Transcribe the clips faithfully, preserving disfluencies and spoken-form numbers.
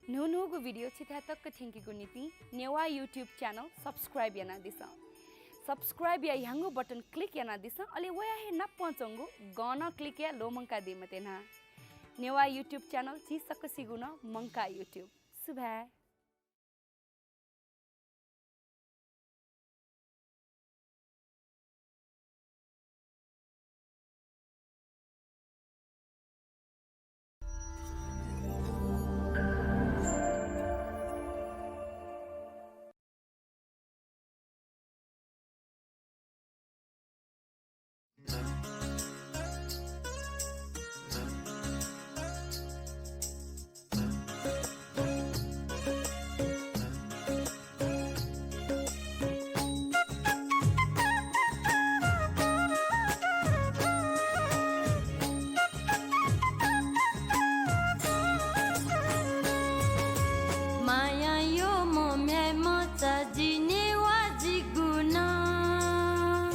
न्हून्हूगु video छिथाय् तक थ्यंकीगु निंतिं नेवाः YouTube channel subscribe यानादिसँ। Subscribe या ह्याउँगु button click यानादिसँ, अले वया हे नापं च्वंगु गं नं click याये ल्वःमंकादी मते न्हा। नेवाः YouTube channel झी सकसिगु नं मंकाः YouTube। सुभाय्। माया यो मम्याय् मचा जि नेवाः जिगु नं।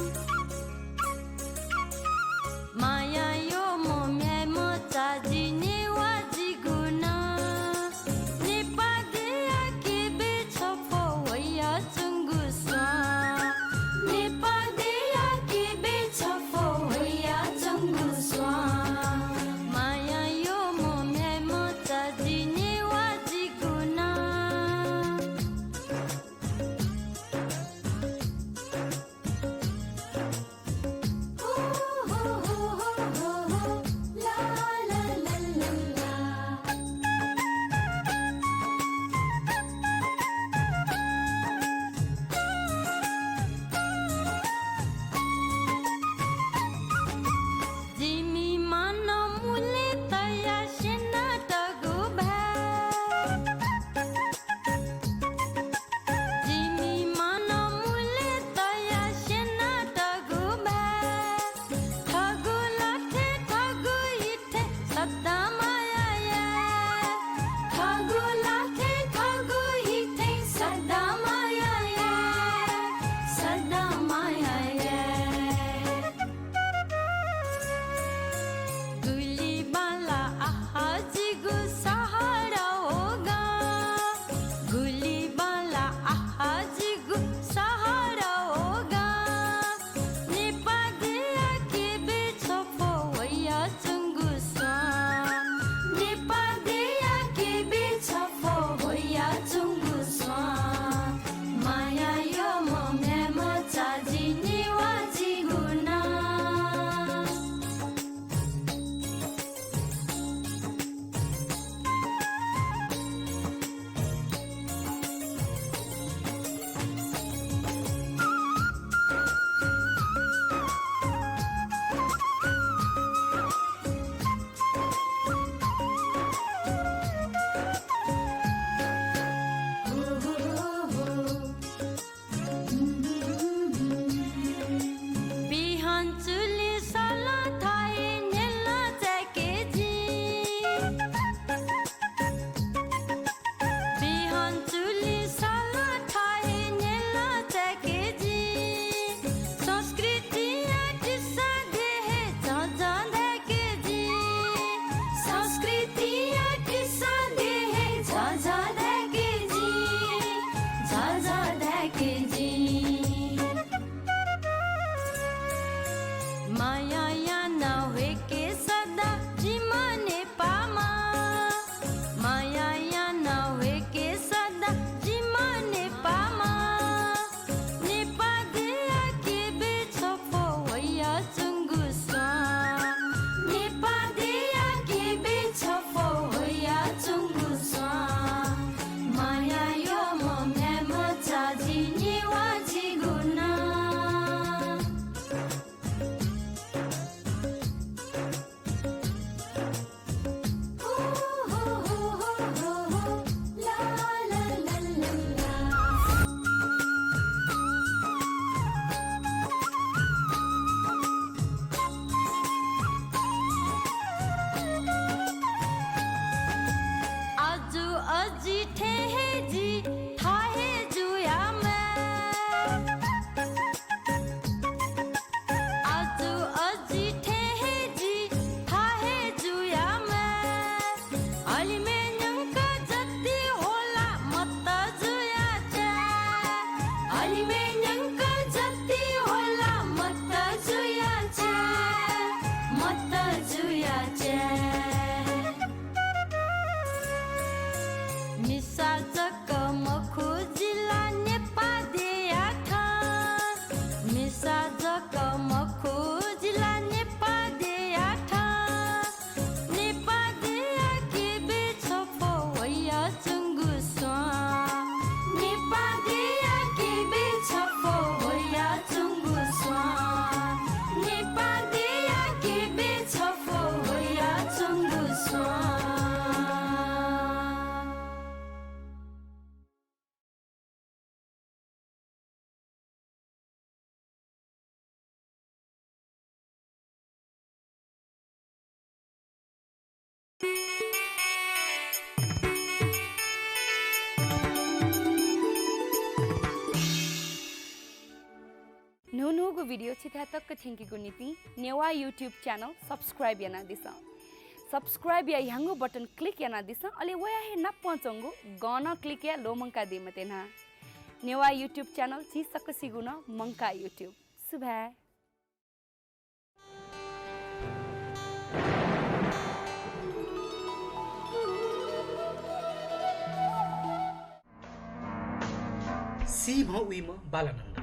video छिथाय् तक थ्यंकीगु निंतिं नेवाः YouTube channel subscribe यानादिसँ। Subscribe या ह्याउँगु button click यानादिसँ, अले वया हे नापं च्वंगु गं नं click या ल्वःमंकादी मते न्हा। नेवाः YouTube channel झी सकसिगु नं मंकाः YouTube। सुभाय्। सीम्ह उइम्ह बालानन्द।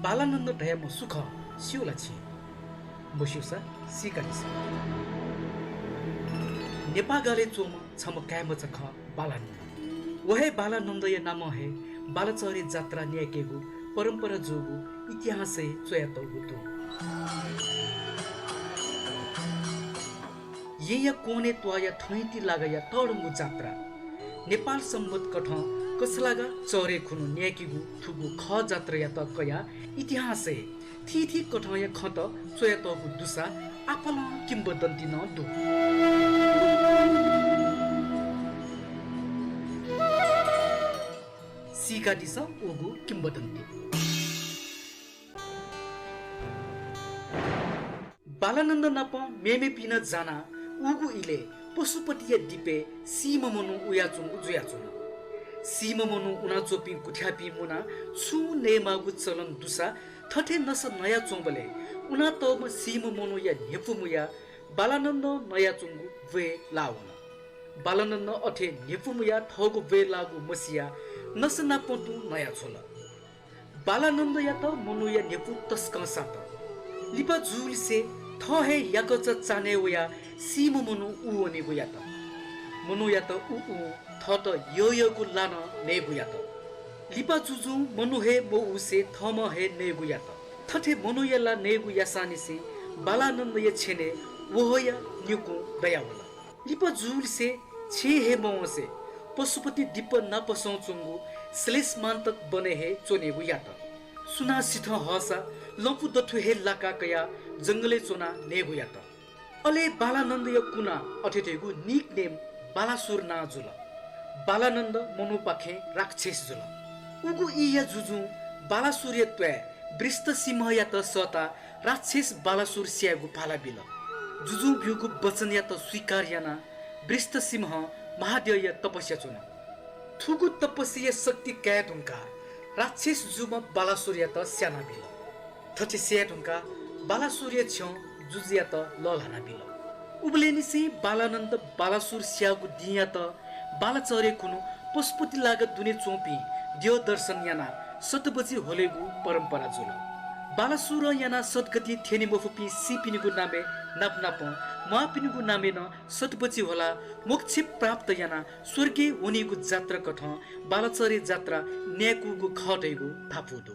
बालानन्द धयाम्ह सु खः, स्यू ला छिं? मस्यूसा सीकादिसँ। नेपाःगालय् च्वंम्ह छम्ह काय्‌मचा खः बालानन्द। व हे बालानन्दया नामं हे बालाचह्रे जात्रा न्यायेकेगु परम्परा जूगु इतिहासय् च्वयातःगु दु। येँया क्वने त्वाःया थँहिति लागाया तःधंगु जात्रा। नेपाल संवत् कथं कछलागा चह्रे खुन्हु न्यायेकेगु थुगु खः जात्रायात कयाः इतिहासय् थीथी कथंया खँत च्वयातःगु दुसा आपालं किंवदन्ती नं दु। सीकादिसँ उगु किंवदन्ती। बालानन्द नाप मेमेपिं नं जानाः उगु इलय् पशुपतिया दिपय् सीम्ह मनू उयाच्वंगु जुयाच्वन। सीम्ह मनू उनाच्वंपिं गुथ्याःपिं मुनाः छुं नयेमाःगु चलन दुसा थथे नसा नयाच्वंबलय् उनातःम्ह सीम्ह मनूया न्ह्यपु मुयाः बालानन्दं नयाच्वंगु ब्वय् लाः वन। बालानन्दं अथे न्ह्यपु मुयाः थःगु ब्वय् लाःगु मसियाः नसा नापं तुं नयाछ्वल। बालानन्दयात मनूया न्ह्यपु तसकं सात। लिपा जूलिसे थः हे याकःचा चान्हय् वयाः सीम्ह मनू उ वनेगु यात। मनूयात उ उं थःत यःयःगु ला नं नयेगु यात। लिपा जुजुं मनू हे मऊसे थःम्हं हे नयेगु यात। थथे मनूया ला नयेगु यासांनिसें बालानन्दया छेनय् वहःया निकुं दयावल। लिपा जूलिसे छेँय् हे मवंसे पशुपति दिप नापसं च्वंगु श्लेषमान्तक वनय् हे च्वनेगु यात। सुनां सिथं हःसा लँपु दथुइ हे लाका कयाः जंगलय् च्वनाः नयेगु यात। अले बालानन्दया कुना अथे धइगु nickname बालासुर नां जुल। बालानन्द मनूपाखें राक्षस जुल। उगु ईया जुजुं बालासुरया त्वाय् वृष्टसिंहयात सःताः राक्षस बालासुर स्यायेगु भाला बिल। जुजुं ब्यूगु वचनयात स्वीकार यानाः वृष्टसिंहं महाद्यःया तपस्या च्वन। थुगु तपस्याया शक्ति काये धुंकाः राक्षस जूम्ह बालासुरयात स्यानाबिल। थथे स्याये धुंकाः बालासुरया छ्यं जुजुयात लःल्हानाबिल। उबलय्‌निसें बालानन्द बालासुर स्याःगु दिंयात बालाचह्रे खुन्हु पशुपति लागा दुने च्वंपिं द्यः दर्शन यानाः सतबजि ह्वलेगु परम्परा जुल। बालासुरं यानाः सद्गतिं थ्यने मफुपिं सीपिनिगु नामय् नापनापं म्वाःपिनिगु नामय् नं सतबजि ह्वलाः मोक्ष प्राप्त यानाः स्वर्गय् वनीगु जात्राकथं बालाचह्रे जात्रा न्यायेकूगु खः धइगु धापू दु।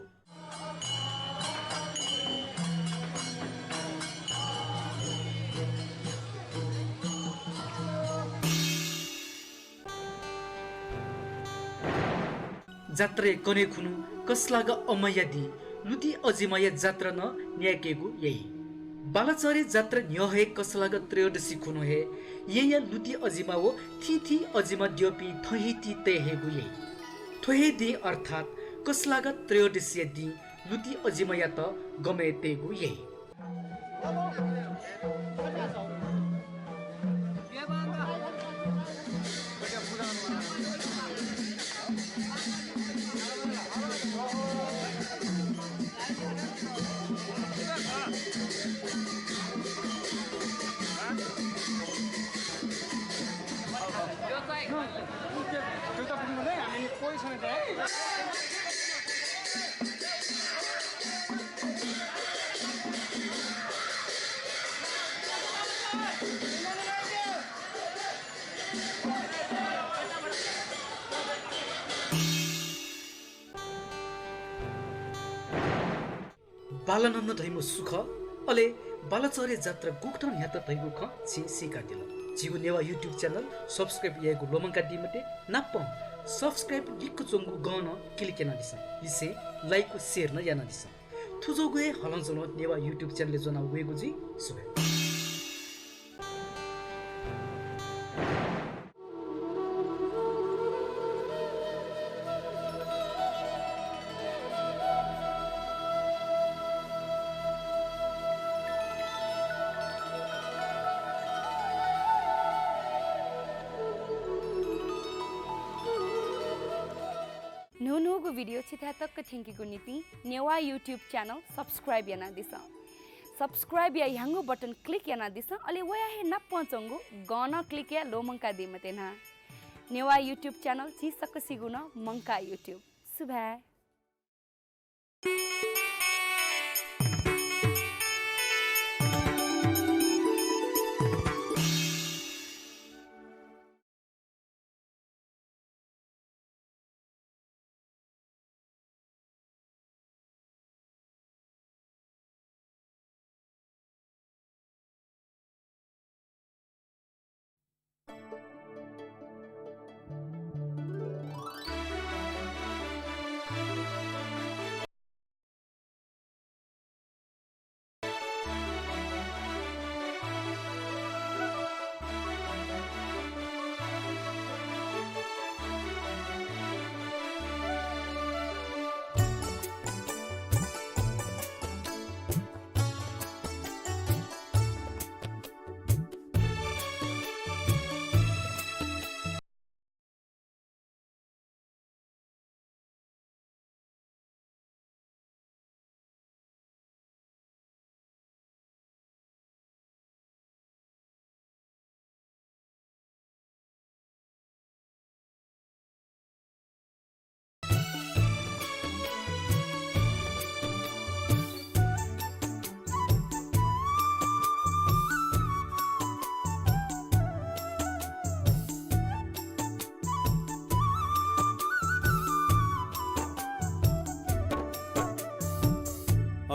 जात्राया कन्हय् खुन्हु कछलागा अमाया दिं लुति अजिमाया जात्रा नं न्यायेकेगु याइ। बालाचह्रे जात्रा न्ह्यः हे कछलागा त्रयोदशी खुन्हु हे येँया लुति अजिमा व थीथी अजिमा द्यःपिं थँहिति तये हयेगु याइ। थ्व हे दिं अर्थात् कछलागा त्रयोदशीया दिं लुति अजिमायात गमय् तयेगु याइ। बालानन्द धइम्ह सु खः, अले बालाचह्रे जात्रा गुकथं न्ह्यात धइगु खँ छिं सीकादिल। झीगु नेवाः YouTube channel subscribe यायेगु ल्वःमंकादी मते, नापं subscribe लिक्क च्वंगु गं नं click यानादिसँ। लिसें like व share नं यानादिसँ। थुजोगु हे हलंज्वलं नेवाः YouTube channel-य् ज्वना वयेगु जुइ। सुभाय्। थुगु video छिथाय् तक थ्यंकेगु निंतिं नेवाः YouTube channel subscribe यानादिसँ। Subscribe या ह्याउँगु button click यानादिसँ, अले वया हे नापं च्वंगु गं नं click याये ल्वःमंकादी मते न्हा। नेवाः YouTube channel झी सकसिगु नं मंकाः YouTube। सुभाय्।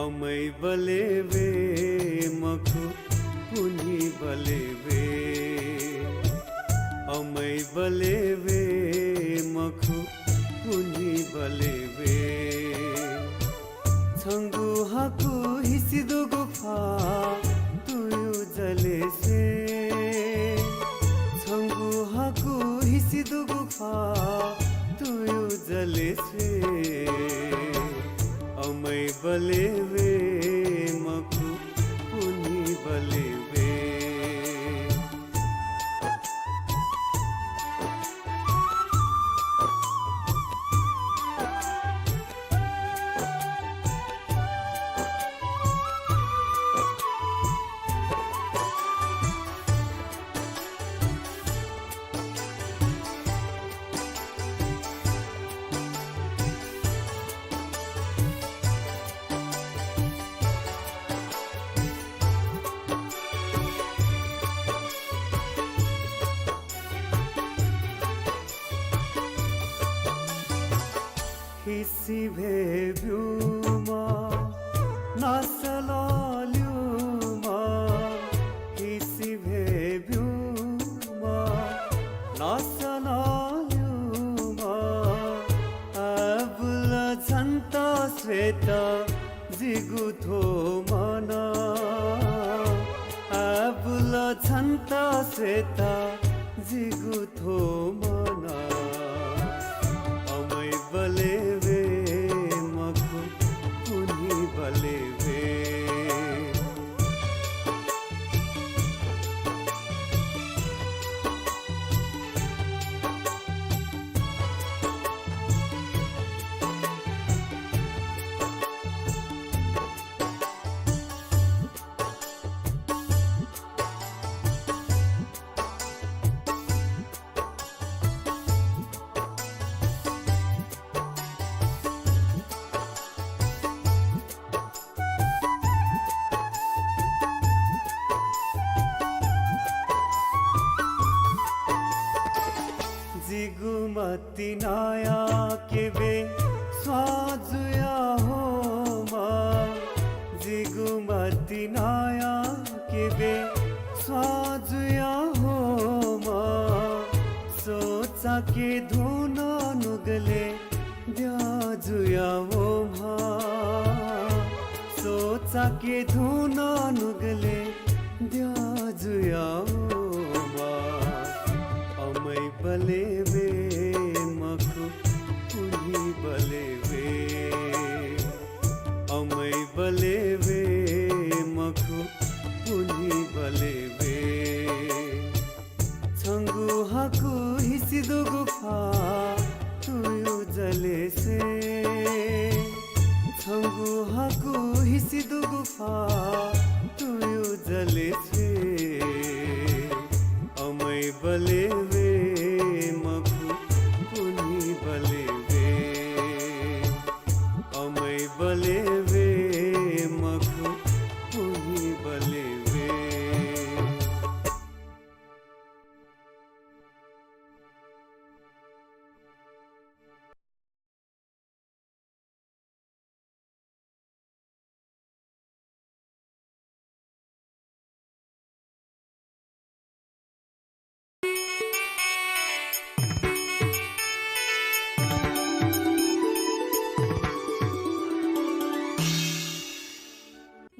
अमै बले वे मखु पुन्हि बले वे। अमै बले वे मखु पुन्हि बले वे। छंगु हाकु हिसि दुगु ख्वाः तुयु जले स्वे। छंगु हाकु हिसि दुगु ख्वाः तुयु जले स्वे। अमै बले वे मखु पुन्हि बले वे। हिसि भे ब्यूमा, नासला ल्यूमा, हिसि भे ब्यूमा, नासला ल्यूमा, आबुला छन्त स्वेत जिगु थो मना। आबुला छन्त स्वेत जिगु थो मना। अमै बले वे मखु पुन्हि बले वे। जिगु मतिनाया केबे स्वाजुया होमा, जिगु मतिनाया केबे स्वाजुया होमा, सोचाके धुन नुगले द्याजुया होमा, सोचाके धुन नुगले द्याजुया होमा। अमै बले वे मखु पुन्हि बले वे। अमै बले वे मखु पुन्हि बले वे। छंगु हाकु हिसि दुगु ख्वाः तुयु जलेसे छंगु हाकु हिसि दुगु फा तुयु जलेसे अमै बले वे मखु पुनि बले वे अमै बले वे मखु पुनि बले वे।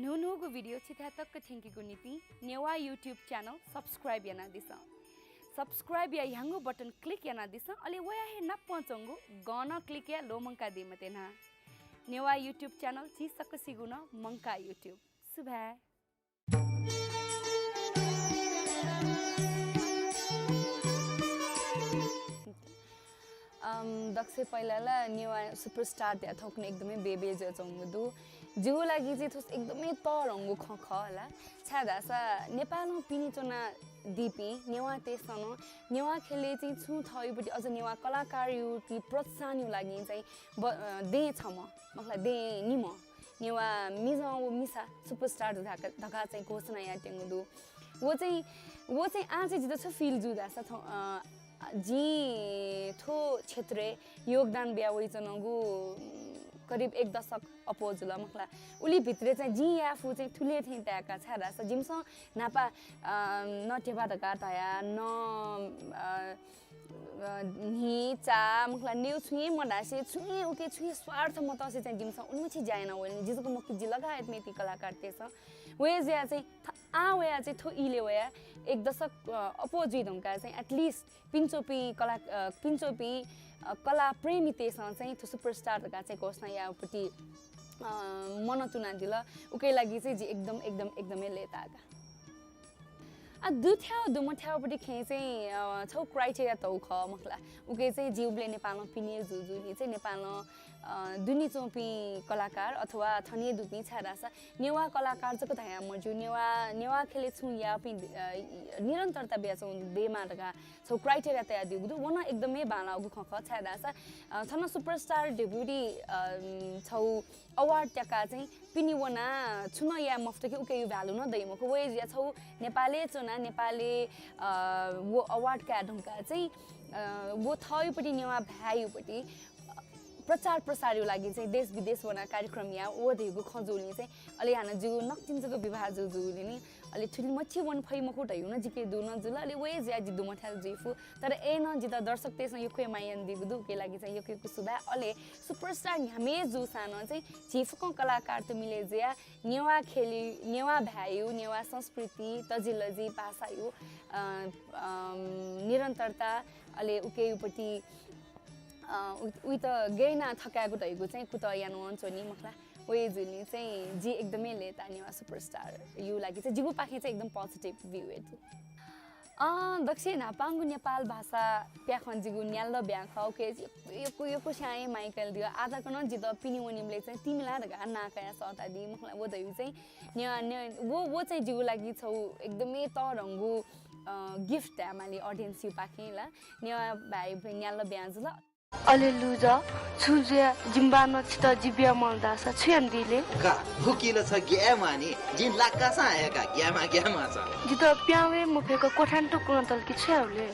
न्हून्हूगु video छिथाय् तक थ्यंकेगु निंतिं नेवाः YouTube channel subscribe यानादिसँ। Subscribe या ह्याउँगु button click यानादिसँ, अले वया हे नापं च्वंगु गं नं click याये ल्वःमंकादी मते न्हा। नेवाः YouTube channel झी सकसिगु नं मंकाः YouTube। सुभाय्। अम, दक्वसिबें पहिला ला नेवाः superstar धया थौंकन्हय् एकदमै बेबे जुयाच्वंगु दु। जिगु लागि चाहिँ थ्व एकदमै तःधंगु खँ खः ला। छाय्धाःसा नेपालं पिने च्वनादीपिं नेवाःतय्सं नं नेवाः ख्यलय् चाहिँ छुं थःगुपट्टि अझ नेवाः कलाकारयागुपट्टि प्रोत्साहनयागु लागि चाहिँ ब-, अ, दँय् छम्ह, मखुला दँय् निम्ह नेवाः मिजं व मिसा superstar धका-, धकाः चाहिँ घोषणा यायेत्यंगु दु। व चाहिँ, व चाहिँ आः चाहिँ जितः छु feel जू धाःसा थौं, अ, जिं थ्व क्षेत्रय् योगदान बिया वइच्वनागु, उम्, करिब एक दशक अप्वः जुल मखुला। उलि भित्रय् चाहिँ जिं याये फु चाहिँ थुलि थें ताय्का, छाय्धाःसा जिमिसं न्हापा, अ, न ध्यबा धकाः धया, न, अ, अ, न्हि, चा, मखुला, नेउ छुं हे मधासे, छुं हे उके, छुं हे स्वार्थ मतसे चाहिँ जिमिसं उलिमछि ज्या याना वइगु। जि जक मखु, जि लगायत मेपिं कलाकारतय्सं। वया जुया चाहिँ थ-, आः वया चाहिँ थ्व इलय् वया एक दशक, अ, अप्वः जुइ धुंकाः चाहिँ at least पिने च्वंपिं कला-, अ, पिने च्वंपिं, अ, कला प्रेमीतय्सं चाहिँ थ्व superstar धकाः चाहिँ घोषणा याःगुपट्टि, अ, मन तुनादिल। उके लागि चाहिँ जि एकदम, एकदम, एकदमै लय्ताः का। आ, दुथ्याउ दुमथ्याउपट्टि खँय् चाहिँ, अ, छगू criteria तःगु खः मखुला। उके चाहिँ जि उबलय् नेपालं पिने जू जूगुलिं चाहिँ नेपालं, अ, दुने च्वंपिं कलाकार अथवा थन हे दुपिं, छाय्धाःसा नेवाः कलाकार जक धया मज्यू, नेवाः, नेवाः ख्यलय् छुं याःपिं, अ, निरन्तरता बियाच्वंपिं दयेमाः धकाः छगू criteria तयादीगु दु। व नं एकदमै बांलाःगु खँ खः, छाय्धाःसा, अ, थन superstar धइगुपट्टि, अ, छगू award त्याकाः चाहिँ पिने वनाः छुं नं याये मफुत कि उकेया value नं दइ मखु। वया जुया छगू नेपालय् च्वनाः नेपालय्, अ, व award काये धुंकाः चाहिँ, अ, व थःगुपट्टि नेवाः भाय्‌गुपट्टि प्रचार प्रसारया लागि चाहिँ देश विदेश वनाः कार्यक्रम याः व धइगु खँ जूगुलिं चाहिँ अले हानं जिगु नकतिनि जक विवाह जू जूगुलिं नि अले थुलि मछि वने फइ मखु धइगु नं जिके दुने जुल। अले वया जुया जि दुमथ्याल जुइ फु। तर अय्‌नं जितः दर्शकतय्सं यक्व हे माया यानादीगु दु, उके लागि चाहिँ यक्व यक्व सुभाय्। अले superstar न्ह्याम्ह जूसां नं चाहिँ झी फुक्कं कलाकारत मिले जुया नेवाः ख्यलय्, नेवाः भाय्‌या, नेवाः संस्कृति, तजिलजि, भाषाया, अ, अ, निरन्तरता, अले उकेयापट्टि, अ, उ-, उइत गय् यानाः थकायेगु धइगु चाहिँ कुतः यानावंच्वनी मखुला। वया जुलिं चाहिँ जि एकदमै लय्ताः नेवाः superstar या लागि चाहिँ जिगु पाखें चाहिँ एकदम positive view हे दु। अँ, दक्वसिबें न्हापांगु नेपाल भाषा प्याखं जिगु न्याल्ल ब्यां खः। उके यक्व, यक्व, यक्वस्यां हे माया कयादिल। आः तक नं जितः पिने वनीबलय् चाहिँ तिमिला धकाः नां कयाः सःतादी मखुला। व धइगु चाहिँ न्या-, न्या-, व, व चाहिँ जिगु लागि छगू एकदमै तःधंगु, अ, gift धायेमाली audience या पाखें ला। नेवाः भाय् न्याल्ल ब्यां जुल। अले लुजः, छुं जुयाः जिमि बानं छितः जि बिया माल धाःसा छु यानादी ले? का, भुकिल छ ग्याये माः नि, जिं लाकासां हये का, ग्याये माः, ग्याये माः छ। जितः प्याहां वये मफय्क क्वथां तुं कुनातल कि छु याये ले?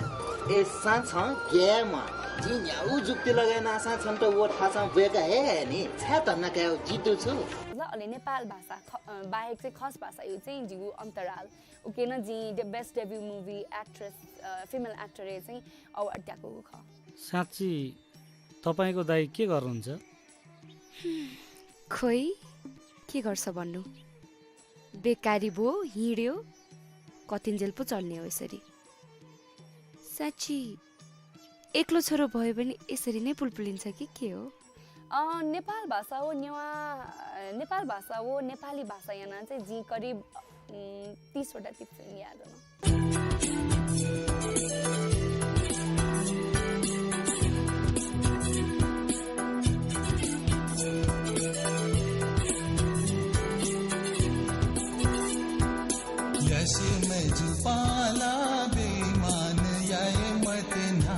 अय्‌सां छं ग्याये माः, जिं न्ह्यागु जुक्ति लगे यानासां छन्त व थासं ब्वय्का हये हे नि, छाय् धन्दा कायेगु जि दु छु? ल, अले नेपाल भाषा ख-, अ, बाहेक चाहिँ खस भाषाया चाहिँ जिगु अन्तराल। उके नं जिं the best debut movie actress, a, female actor या चाहिँ award त्याकूगु खः। साँच्ची तपाईंको दाइ के गर्नुहुन्छ? खोइ, के गर्छ भन्नु? बेकारी भो, हिँड्यो, कतिन्जेल पो चल्ने हो यसरी। साँच्ची, एक्लो छोरो भयो भने यसरी नै पुलपुलिन्छ कि के हो? अँ, नेपाल भाषा व नेवाः, अ, नेपाल भाषा व नेपाली भाषा यानाः चाहिँ जिं करिब, उम्, तीस वटा टिप्स याये धुन। से मजुबाला बेमान याये मत ना।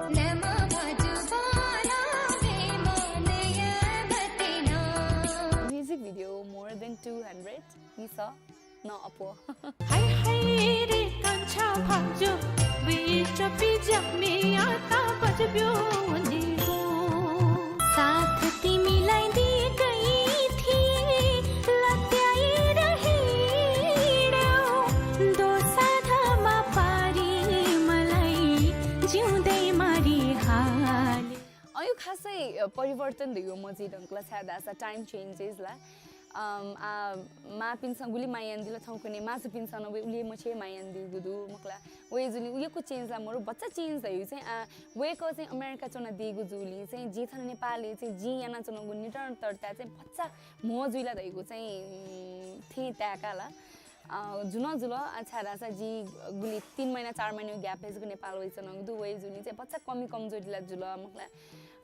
नमा मजुबाला बेमान याये मत ना। Music video more than two hundred नि सः न अप्वः। हाय हाय रे कान्छा भाजु, बिच बिच मियाता बजब्यो निगो। साथ तिमीलाई दिँदै थिएँ, लत्याएर हिँड्यौ। दोसाधमा पारी मलाई जिउँदै मारिहाल्यौ। अँ, यो खासै, अ, परिवर्तन धइगु मजुइ धुंकल छाय् धाःसा time changes ला। अम, आ, मांपिन्सं गुलि माया यानादिल थौंकन्हय् माजुपिन्सं नं वय् उलि हे मछि हे माया यानादीगु दु, मखु ला। वय् जुलिं यक्व change ला मरु, भचा change धइगु चाहिँ, आ, वय्कः चाहिँ अमेरिका च्वनादीगु जुलिं चाहिँ जिं थन नेपालय् चाहिँ जिं यानाच्वनागु निरन्तरता चाहिँ भचा म्हो जुइ ला धइगु चाहिँ, उम्, थें ताय्का ला। अ, जुन जुल, अ, छाय् धाःसा जि गुलि तीन महिना, चार महिना gap हे जक नेपाल वयाच्वनागु दु, वय् जुलिं चाहिँ भचा कमी कमजोरी ला जुल, मखु ला।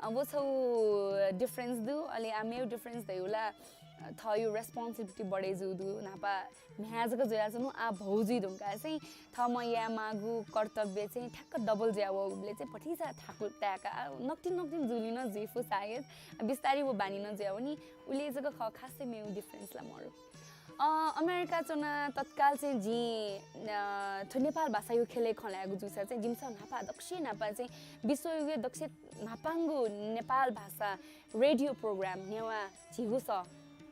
अ, व छगू difference दु, अले आ मेगु difference धइगु ला, अ, थःगु responsibility बढे जूगु दु, न्हापा म्ह्याय् जक जुयाच्वनु, आ भौ जुइ धुंकाः चाहिँ थःम्हं याये माःगु कर्तव्य चाहिँ ठ्याक्क double जुया वःगुबलय् चाहिँ भतिचा थाकु ताय्का, आ, नकतिनि नकतिनि जुलिं नं जुइफु सायद, आ, बिस्तारै व बानी नं जुया वनी, उलि जक खः, खासै मेगु difference ला मरु। अ, अमेरिका च्वना तत्काल चाहिँ जिं, अ, थ्व नेपाल भाषाया ख्यलय् खँ ल्हायेगु जूसा चाहिँ जिमिसं न्हापा दक्वसिनं न्हापा चाहिँ विश्वया दक्वसिनं न्हापांगु नेपाल भाषा radio program नेवाः झीगु सः,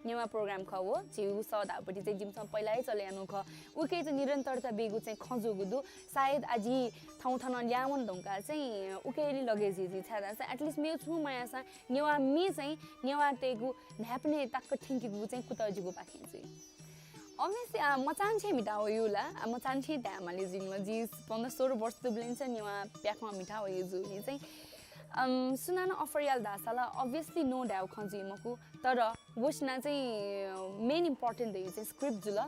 नेवाः program खः व, झीगु सः धाःपति चाहिँ जिमिसं पहिला हे चले यानागु खः। उकी चाहिँ निरन्तरता बीगु चाहिँ खँ जूगु दु। सायद आ जि थौं थन ल्याहां वने धुंकाः चाहिँ उकी लगे जुइ, छाय् धाःसा at least मेगु छुं मयाःसां नेवाः म्ये चाहिँ नेवाःतय्गु न्हाय्पनय् तक थ्यंकेगु चाहिँ कुतः जिगुपाखें जुइ। Obviously, आ, मचांनिसें म्हिता वयु ला, आ, मचांनिसें धायेमाली जिमिसं, जि पन्ध्र सोह्र वर्ष दुबलय् निसें नेवाः प्याखं म्हिता वयु जुलिं चाहिँ, अम, सुनानं offer याल धाःसा ला obviously no धायेगु खँ जुइ मखु, तर वसिना चाहिँ, अ, main important धइगु चाहिँ script जुल,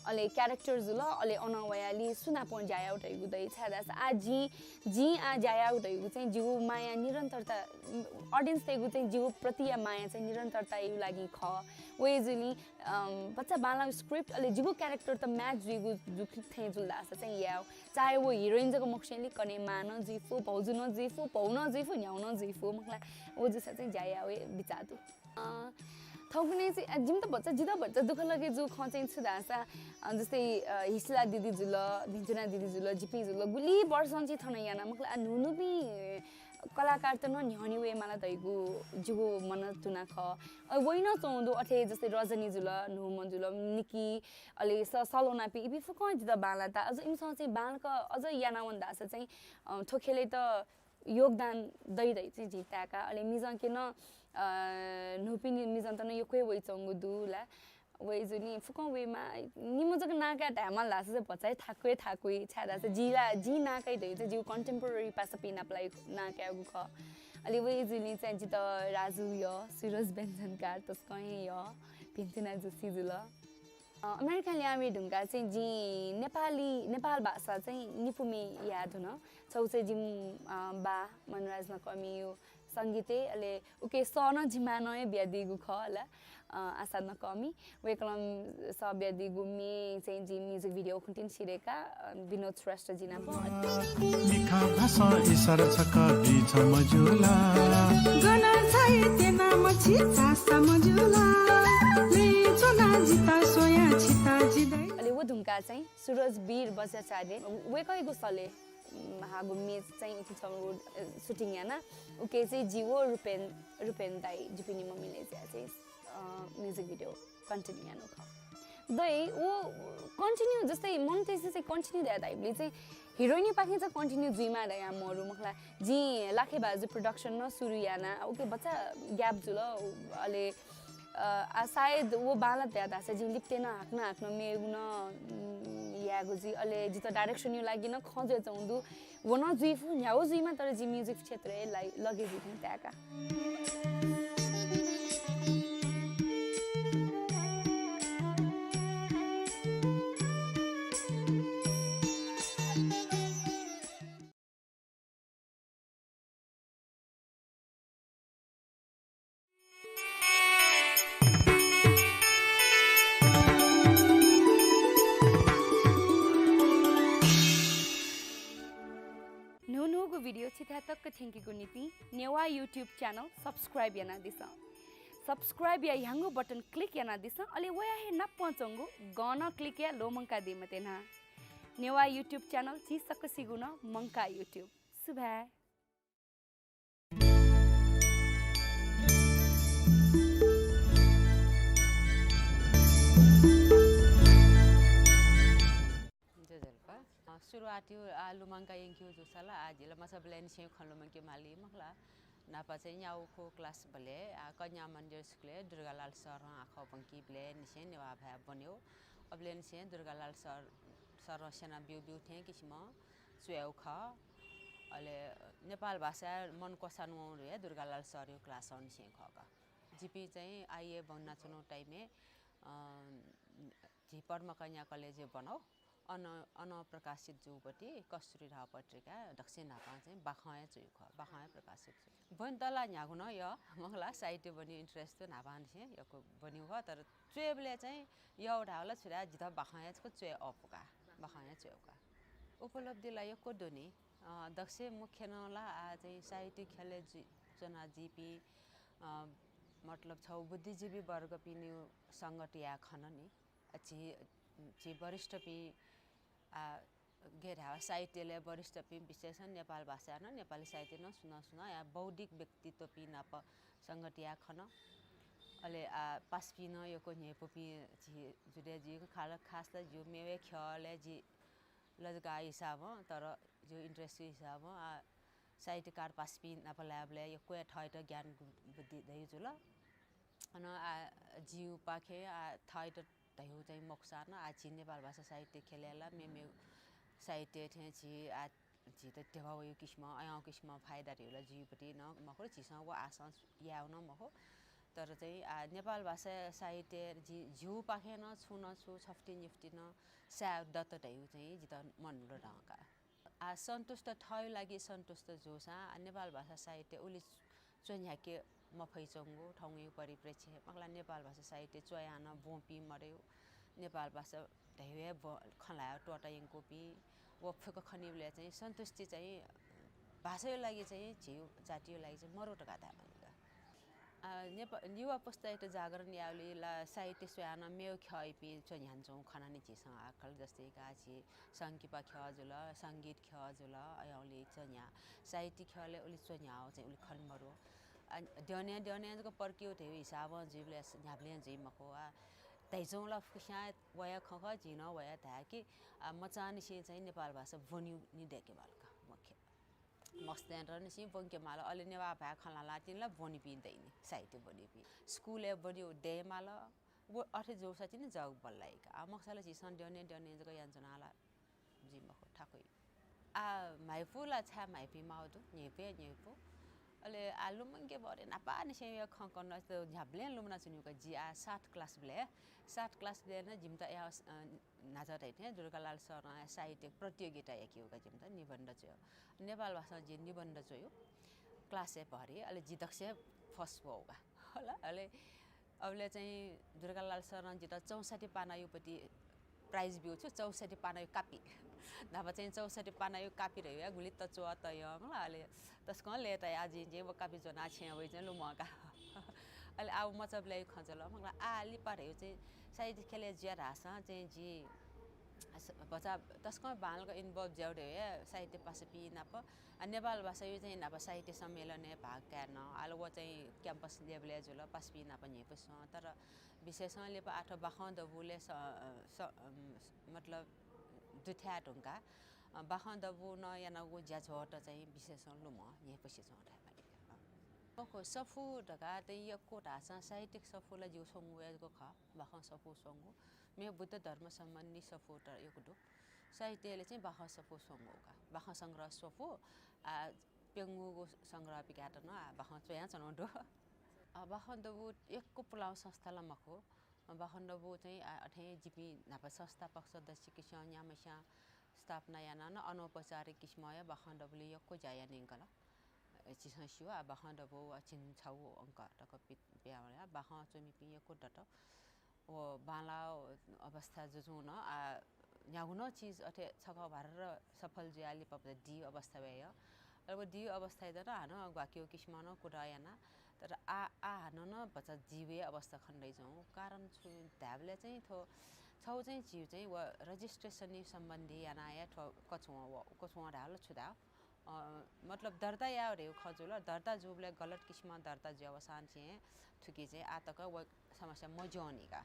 अले character जुल, अले अनं वयालि सुनापं ज्या याउ धइगु दइ, छाय् धाःसा आ जिं, जिं आ ज्या याउ धइगु चाहिँ जिगु माया निरन्तरता, अम, audience तय्गु चाहिँ जिगु प्रतिया माया चाहिँ निरन्तरताया लागि खः। वय् जुलिं अम, भचा बांलाःगु script, अले जिगु character त match जुइगु जु-, थें जुल धाःसा चाहिँ याउ। चाहे व heroine जक मखुसेंलि कने मां नं जुइफु, भौजु नं जुइफु, भौ नं जुइफु, न्ह्याउ नं जुइफु, मखु ला, व जूसा चाहिँ ज्या याउ हे बिचाः दु। अ, थौंकन्हय् चाहिँ, अ, जिमित भचा, जितः भचा दुःख लगे जूगु खँ चाहिँ छु धाःसा, अ, जस्तै, अ, हिसिला दिदी जुल, भिन्तुना दिदी जुल, जिपिं जुल, गुलि वर्षं चाहिँ थन याना, मखु ला, आ, न्हून्हूपिं कलाकारत नं न्ह्यःने वयेमाला धइगु जिगु मनं तुना खः। अ, वइनं च्वंगु दु, अथे जस्तै रजनी जुल, न्हूम्ह जुल, निकी, अले स-, सलोनापिं, इपिं फुक्कं जितः बांलात। अझ इमिसं चाहिँ बांलाक अझ यानावन धाःसा चाहिँ, अ, थ्व ख्यलय् त योगदान दइ धइ चाहिँ जिं ताय्का। अले मिजंके नं, अ, न्हूपिं मिजंत नं यक्व हे वइच्वंगु दु ला। वय् जुलिं फुक्कं वयेमा, निम्ह जक नां काये धायेमाल धाःसा चाहिँ भचा हे थाकुइ थाकुइ, छाय् धाःसा जि ला, जिं नां काइ धइगु चाहिँ जिगु contemporary पासापिं नाप ला नां कायेगु खः। अले वय् जुलिं चाहिँ जितः राजु यः, सुरज व्यञ्जनकार तसकं हे यः, भिन्तुना जोशी जुल। अ, अमेरिकाय् लिहां वये धुंकाः चाहिँ जिं नेपाली, नेपाल भाषा चाहिँ निपु म्ये याये धुन। छगू चाहिँ जिमि, अ, बाः मनराज नकःमिया संगीतय्, अले उकी सः नं जिं मां नं हे बियादीगु खः ला, अ, आशा नकःमि। वय्कलं सः बियादीगु म्ये चाहिँ जिं music video उखुन्हु तिनि सिधय्का, अ, विनोद श्रेष्ठ जि नाप। मिखा भासं इसारा छकः बी छ मजुला। गन छाय् त्यना मछि चासा मजुला। लँय् च्वना जितः स्वया छितः जिदै। अले व धुंकाः चाहिँ सुरज वीर बज्राचार्य वय्कःयागु सलय् उम्, हाःगु म्ये चाहिँ इपिं छगू, अ, shooting याना। उकी चाहिँ जि व रूपेन, रूपेन दाइ जिपिं निम्ह मिले जुया चाहिँ, अ, music video continue याना खः। दइ, व continue जस्तै मनूतय्सं चाहिँ continue धया धाइबलय् चाहिँ heroine पाखें चाहिँ continue जुइमा धया मरु, मखु ला। जिं लाखे भाजु production नं सुरु याना, उकी भचा gap जुल, अले अ, आ, सायद व बांलात धया धाःसा जिं लिपतय् नं हाकनं हाकनं मेगु नं, उम्, यायेगु जुइ। अले जितः direction या लागि नं खँ जुयाच्वंगु दु। व नं जुइफु, न्ह्यागु जुइमा, तर जि music क्षेत्रय् ला-, लगे जुइ थें ताय्का। YouTube channel subscribe यानादिसँ। Subscribe या ह्याउँगु button click यानादिसँ, अले वया हे नापं च्वंगु गं नं click याये ल्वःमंकादी मते नं। नेवाः YouTube channel झी सकसिगु नं मंकाः YouTube। सुभाय्। ज्वजलपा। अ, सुरुवात यु, आ, लुमंका यंकेगु जूसा ला, आ, जिं ला मचाबलय् निसें खँ लुमंके माली मखु ला। न्हापा चाहिँ न्यागू class बलय्, आ, कन्या मन्दिर स्कुलय् दुर्गालाल सरं आखः ब्वंकीबलय् निसें नेवाः भाय् ब्वनेगु। अबलय् निसें दुर्गालाल सर, सरं स्यना ब्यूब्यू थें किसिमं च्वयेगु खः। अले नेपाल भाषाय् मन क्वसानु वंगु हे दुर्गालाल सरया class निसें खः का। जिपिं चाहिँ आइए ब्वनाच्वनागु time-य्, अ, झी पद्मकन्या कलेजय् ब्वनागु। अन, अन प्रकाशित जूपति कस्तुरी धाः पत्रिका दक्वसिनं न्हापां चाहिँ बाखं हे च्वयेगु खः, बाखं हे प्रकाशित जू। ब्वनेत ला न्ह्यागु नं यः, मखु ला, साहित्य ब्वनेगु interest न्हापांनिसें यक्व ब्वनेगु खः, तर च्वयेबलय् चाहिँ यः धाःगु ला छु धाये, जितः बाखं हे छकः च्वये अःपु का, बाखं हे च्वयेगु का। उपलब्धि ला यक्व दु नि। अ, दक्वसिनं मुख्य नं ला आः चाहिँ साहित्य ख्यलय् जि-, च्वना जिपिं, अ, मतलब छगू बुद्धिजीवी वर्गपिनिगु संगत याये खन नि। अ, झी, झी वरिष्ठपिं, आ, गय् धाःसा साहित्यलय् वरिष्ठपिं, विशेषं नेपाल भाषाय् नं, नेपाली साहित्यय् नं सुनां सुनां या बौद्धिक व्यक्तित्वपिं नाप संगत याये खन। अले, आ, पासापिं नं यक्व न्ह्यइपुपिं झी जुडे जुइगु खः ला, खास ला जिगु मेगु ख्यलय् जि लजगाःया हिसाबं, तर जिगु interest-या हिसाबं, आ, साहित्यकार पासापिं नाप लायेबलय् यक्व हे थःत ज्ञान बुद्धि धइगु जुल। अन, आ, जिगुपाखें, आ, थःत धइगु चाहिँ मखुसां नं, आ, झी नेपाल भाषा साहित्य ख्यलय् ला मेमेगु साहित्य थें झी, आ, झीत ध्यबा वइगु किसिमं, अयंगु किसिमं फाइदा धइगु ला जिगुपति नं मखु, झीसं व आशां यायेगु नं मखु। तर चाहिँ, आ, नेपाल भाषा साहित्य जि-, जिगुपाखें नं छुं न छुं छफुति निफुति नं साये दत धइगु चाहिँ जितः मनय् दं का। आ, सन्तुष्ट, थःगु लागि सन्तुष्ट जूसां, आ, नेपाल भाषा साहित्य उलि च्वन्ह्याके मफइच्वंगु थौंया परिप्रेक्ष्य हे, मखु ला, नेपाल भाषा साहित्य च्वयाः नं ब्वंपिं मदइगु, नेपाल भाषा धइगु हे ब्व-, खँ ल्हायेगु त्वःता यंकूपिं, व फुक्क खनीबलय् चाहिँ सन्तुष्टि चाहिँ भाषाया लागि चाहिँ झी जातिया लागि चाहिँ मरु धकाः धायेमाली का। आ, नेपा-, युवा पुस्तायात जागरण यायेबलय् ला साहित्य स्वयाः नं मेगु ख्यःयापिं च्वन्ह्यानाच्वंगु खना नि झीसं आःकल, जस्तै का झी संकिपा ख्यः जुल, संगीत ख्यः जुल, अयंलि च्वन्ह्या, साहित्य ख्यलय् उलि च्वन्ह्याःगु चाहिँ उलि खने मरु। आ, द्यने द्यने जक पर्किउ धइगु हिसाबं जुइबलय् स-, न्ह्याबलें जुइ मखु। आ, धइच्वंगु ला फुक्कसियां वया खँ खः, जिं नं वया धाये कि, आ, मचांनिसें चाहिँ नेपाल भाषा ब्वनेगु नि दय्के माल का, मुख्य। मस्तय्‌त निसें ब्वंके माल, अले नेवाः भाय् खँ ल्हानाः तिनि ला ब्वनीपिं दइ नि, साहित्य ब्वनीपिं। स्कुलय् ब्वनेगु दये माल, व अथे जूसा तिनि जग बल्लाइ का। आ, मखुसा ला झीसं द्यने द्यने जक यानाच्वना ला जुइ मखु, थाकुइ। आ, म्हाइपु ला छाय् म्हाइपिं माउ दु, न्ह्यइपु हे न्ह्यइपु। अले आ लुमंके बहरे न्हापांनिसें या खँ कन न्ह्याबलें लुमनाच्वनीगु का। जि आ सात class बलय्, सात class बलय् नं जिमित या, अ, न्हाचः धइथें दुर्गालाल सरं साहित्य प्रतियोगिता याकेगु का जिमित, निबन्ध च्वयेगु। नेपाल भाषां जिं निबन्ध च्वयेगु class-य् भरि, अले जि दक्वसिबय् first वःगु का। होला, अले अबलय् चाहिँ दुर्गालाल सरं जितः चौसट्ठी पानायुपति prize ब्यूगु छु, चौसट्ठी पानायु कापी। न्हापा चाहिँ चौसट्ठी पानायु कापी धइगु या गुलि तच्वः तयं, मला, अले तसकं लय्तायाः जिं चाहिँ व कापी ज्वनाः छेँय् वइ चाहिँ लुमंका। अले आः व मचाबलय् खँ जुल, मला, आः लिपा धइगु चाहिँ साहित्य ख्यलय् जुया धाःसां चाहिँ जि स-, भचा तसकं बांलाक involve जुयागु धइगु या साहित्य पासापिं नाप, आ, नेपाल भाषायु चाहिँ न्हापा साहित्य सम्मेलनय् भाग काये नं। आः ला व चाहिँ campus level-य् जुल, पासापिं नाप न्ह्यइपुसे च्वं। तर विशेषं लिपा आः थ्व बाखं दबूलय् स-, स-, अम, मतलब दुथ्याये धुंकाः, अ, बाखं दबू नं यानागु ज्याझ्वःत चाहिँ विशेषं लुमं न्ह्यइपुसे च्वं धायेमाली। अ, मखु, सफू धकाः चाहिँ यक्व धाःसां साहित्यिक सफू ला जिगु स्वंगू हे जक खः, बाखं सफू स्वंगू। मेगु बुद्ध धर्म सम्बन्धी सफूत यक्व दु। साहित्यलय् चाहिँ बाखं सफू स्वंगू का। बाखं संग्रह सफू, आ, प्यंगूगु संग्रह पिकायेत नं, आ, बाखं च्वयाच्वनागु दु। आ, बाखं दबू यक्व पुलांगु संस्था ला मखु। बाखं दबू चाहिँ, आ, अथे जिपिं न्हापा संस्थापक सदस्य किसिमं न्याम्हस्यां स्थापना यानाः नं अनौपचारिक किसिमं हे बाखं दबूलय् यक्व ज्या याना यंकल। अ, झीसं स्यू, आ, बाखं दबू, आ, झिंछगू अंक तक पि-, पिहां वल। बाखं च्वमिपिं यक्व दत। व बांलाःगु अवस्था जुजुं नं, आ, न्यागू नं चिज अथे छकः भर्र सफल जुयाः लिपा दी अवस्था वये। तर व दिउ अवस्थाय् जन हानं ग्वाक्यु किसिमं नं कुतः याना। तर आ, आ हानं नं भचा जीवया अवस्था खने दइच्वं। कारण छु धायेबलय् चाहिँ थ्व छौ चाहिँ झीउ चाहिँ व registration सम्बन्धी याना या थ्व कछुवं व, कछुवं धाल छु धाः। अ, मतलब दर्ता याः रे खँ जुल, दर्ता जूबलय् गलत किसिमं दर्ता जुयावसां चाहिँ थुकी चाहिँ आ तक व समस्या मज्यंनि का।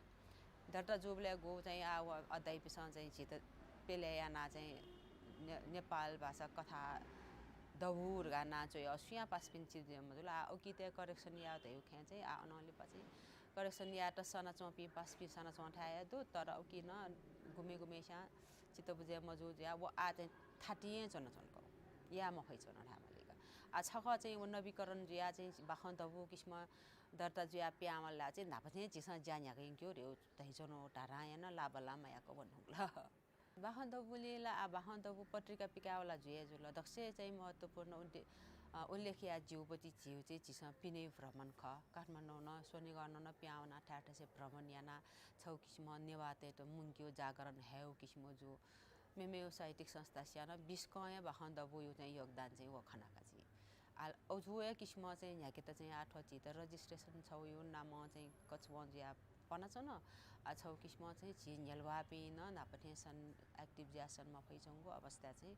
दर्ता जूबलय् गु चाहिँ आ व अदाइपिसं चाहिँ झीत पेले याना चाहिँ ने-, नेपाल भाषा कथा दबू धकाः नां च्वया सुयां पासापिं चिज मजुल। आ उकितय् correction याः धयु खँय् चाहिँ आ अनंलिपा चाहिँ correction यायेत सनाच्वंपिं पासापिं सनाच्वंथाय् दु, तर उकी नं गुमे गुमेस्यां चित्त बुझे मजू जुया व आ चाहिँ थातिं च्वनाच्वंक या मफइच्वन धायेमालीक। आ छकः चाहिँ व नवीकरण जुया चाहिँ बाखं दबू किसिमं दर्ता जुया पियावंला चाहिँ न्हापा थें झीसं ज्या न्ह्याके यंक्यु रे धइच्वनु धारां याना लाबला मयाक वनुगल। बाखं दबुलिं ला आ बाखं दबू पत्रिका पिकावला जुया जुल। दक्ष चाहिँ महत्त्वपूर्ण उल्ले-, अ, उल्लेख या ज्यूपति झीउ चाहिँ झीसं पिने भ्रमण खः। काठमाडौं नं स्वनिगः नं पियावना थाय् थासय् भ्रमण याना छौ किसिमं नेवाःतय्त मुंक्यु जागरण हयु किसिमं जू। मेमेउ साहित्यिक संस्था स्यान बिस्कं या बाखं दबुयु चाहिँ योगदान चाहिँ व खनाका जि। आ, अजू या किसिमं चाहिँ न्ह्याकेत चाहिँ आ थ्व चित registration छौयु नामं चाहिँ कछुवं जुया पनाच्वन। आ, छौ किसिमं चाहिँ झी न्ह्यलुवापिं नं न्हापा थें सन active जुया सन मफइच्वंगु अवस्था चाहिँ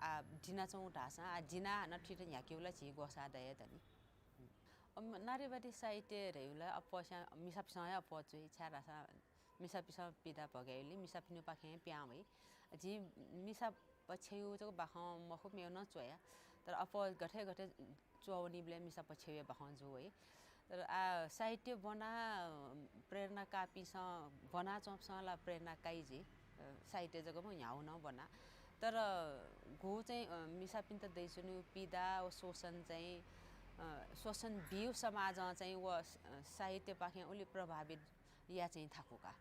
आ, दिनाच्वं धाःसां, आ, दिना हानं थुइत न्ह्याकेउ ला झी ग्वसाः दया दनि। अम, नारीवादी साहित्य धयु ला अप्वःस्यां मिसापिसं हे अप्वः च्वइ, छाय् धाःसा मिसापिसं पिदा भगायुलि मिसापिनिपाखें पिहां वइ। झी मिसा पक्षयु जक बाखं मखु मेउ नं च्वया, तर अप्वः गथे गथे च्वःवनीबलय् मिसा पक्षयु बाखं जू वइ। तर आ, साहित्य ब्वना प्रेरणा काःपिसं ब्वनाच्वंपिसं ला प्रेरणा काइ जि। अ, साहित्य जक मखु न्ह्याउ नं ब्वना। तर गु चाहिँ, अ, मिसापिन्त दइच्वनीउ पिदा व शोषण चाहिँ, अ, शोषण बिउ समाजं चाहिँ व, अ, साहित्यपाखें उलि प्रभावित या चाहिँ थाकु का।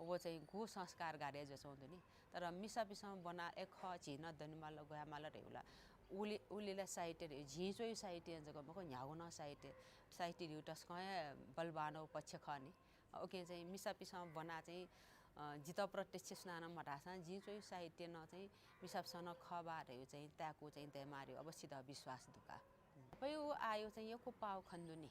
व चाहिँ गु संस्कार गाडे जुयाच्वं दु नि। तर मिसापिसं ब्वना ए खः झी नं दनेमाल, ग्वायेमाल धयु ला। उलि, उलि ला साहित्य धयु, झिं च्वयु साहित्य जक मखु, न्ह्यागु नं साहित्य, साहित्य धयु तसकं हे बलवान व पक्ष खः नि। उकिं चाहिँ मिसापिसं ब्वना चाहिँ, अ, जितः प्रत्यक्ष सुनानं मधाःसां जिं च्वयु साहित्य नं चाहिँ मिसापिसं नं खः बा धयु चाहिँ ताय्कू चाहिँ दयेमाःगु अवश्य द विश्वास दु का। न्हापायु आयु चाहिँ यक्व पाउ खने दु नि।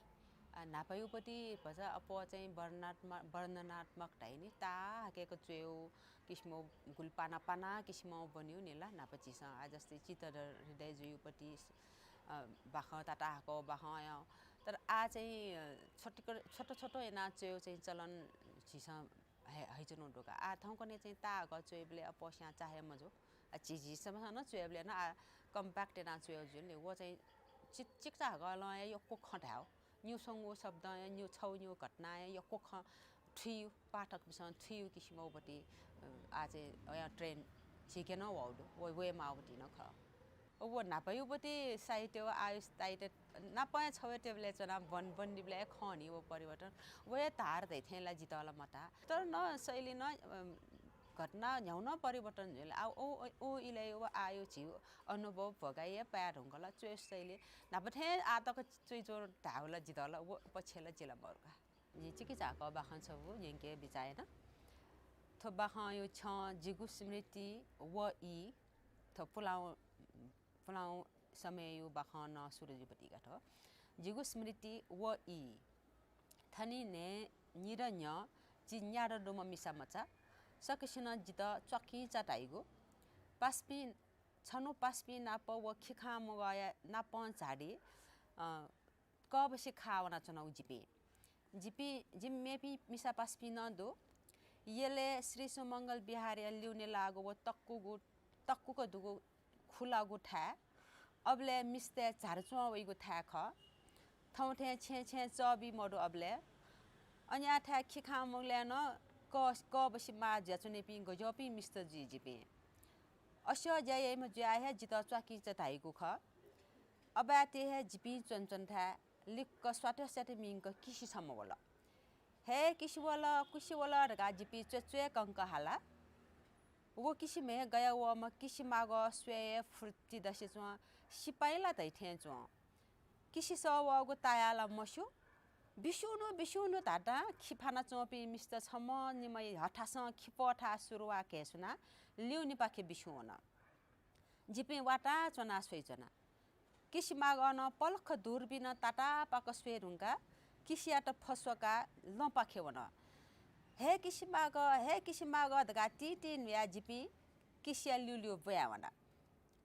आ, न्हापायुपति भचा अप्वः चाहिँ वर्णनात्म-, वर्णनात्मक धाइ नि, ताहाकय्क च्वयु किसिमं गुलि पाना पाना किसिमं ब्वनिउ नि ला न्हापा झीसं। आ, जस्तै चित्तधर हृदय जुयुपति, अ, बाखं ताताहाकः बाखं या। तर आ चाहिँ, अ, छोटिक-, छोटो छोटो याना च्वयु चाहिँ चलन झीसं हय्-, हइच्वनु दु का। आ, थौंकन्हय् चाहिँ ताहाकः च्वयेबलय् अप्वःस्यां चाहे मजू। आ, झी, झी समसं नं च्वयेबलय् नं आ, compact याना च्वयेगु जुल नि। व चाहिँ चिक-, चिकिचाहाकलं हे यक्व खँ धायेगु। न्यू स्वंगू शब्दं हे, न्यू छौ न्यू घटनां हे यक्व खँ थुइयु, पाठकपिसं थुइयु किसिमं उपति, अ, आ चाहिँ वया trend झीके नं वउ दु। व, वये माःगु नं खः। व न्हापायुपति साहित्य व आयु साहित्य नापं हे छवय् टेबलय् च्वना ब्वन, ब्वनीबलय् खः नि व परिवर्तन। व हे धार धइथें ला जितः ला मताः। तर नं शैली नं, अ, घटना न्ह्याउ नं परिवर्तन जुल। आ, ओ, ओ, ओ इलय् व आयु झीउ अनुभव भोगाइ हे पाये धुंकल। च्वय् शैली न्हापा थें आ तक च्वइच्वं धायेउ ला जितः ला व पक्ष ला जि ला मरु का। जिं चिकिचाहाकः बाखं छगू न्यंके बिचाः याना। थ्व बाखंयु छ्यं जिगु स्मृति व ई, थ्व पुलांगु, पुलांगु समययु बाखं नं सुरु जुइपति का थ्व। जिगु स्मृति व ई। थनिं न्हय् निदँ न्ह्यः जि न्यादँ दुम्ह मिसा मचा सकसिनं जितः च्वाकिंचा धाइगु। पासापिं, छन्हु पासापिं नाप व खिखां मगःया नापं झाडी, अ, कःबसि खाः वनाच्वनागु जिपिं। जिपिं, जिमि मेपिं मिसा पासापिं नं दु। यलय् श्री सुमंगल विहारया लिउने लाःगु व तक्कुगु, तक्कुक दुगु खुलागु थाय्। अबलय् मिस्तय् झारच्वं वइगु थाय् खः। थौं थें छेँय् छेँय् चःबि मदु अबलय्। अन याःथाय् खिखां मगलय् नं क-, कःबसि माः जुयाच्वनीपिं गज्याःपिं मिस्त जुइ जिपिं। अस्यः ज्या याइम्ह जुयाः हे जितः च्वाकिंचा धाइगु खः। अबाय्‌तय् हे जिपिं च्वनाच्वनाथाय् लिक्क स्वात स्वात मिंक किसि छम्ह वल। "हे किसि वल, किसि वल" धकाः जिपिं च्वय् च्वय् कंक हाला। व किसि म्हय् गया वःम्ह किसि मागः स्वये हे फुर्ति दसे च्वं, सिपाइँ ला धइथें च्वं। किसि सः वःगु तायाः ला मस्यू। बिस्युनु, बिस्युनु धातां खि फाना च्वंपिं मिस्त छम्ह निम्हं हथासं खिपःथाय् सुरुवाः घय्‌सुनाः लिउनिपाखे बिस्युं वन। जिपिं वातां च्वनाः स्वइच्वना। किसिमागः नं पलख दुर्बिनं तातापाक स्वये धुंकाः किसियात फस्वकाः लँपाखे वन। हे किसिमागः, हे किसिमागः धकाः तिं तिं न्हुयाः जिपिं किसिया ल्यूल्यू ब्वयावन।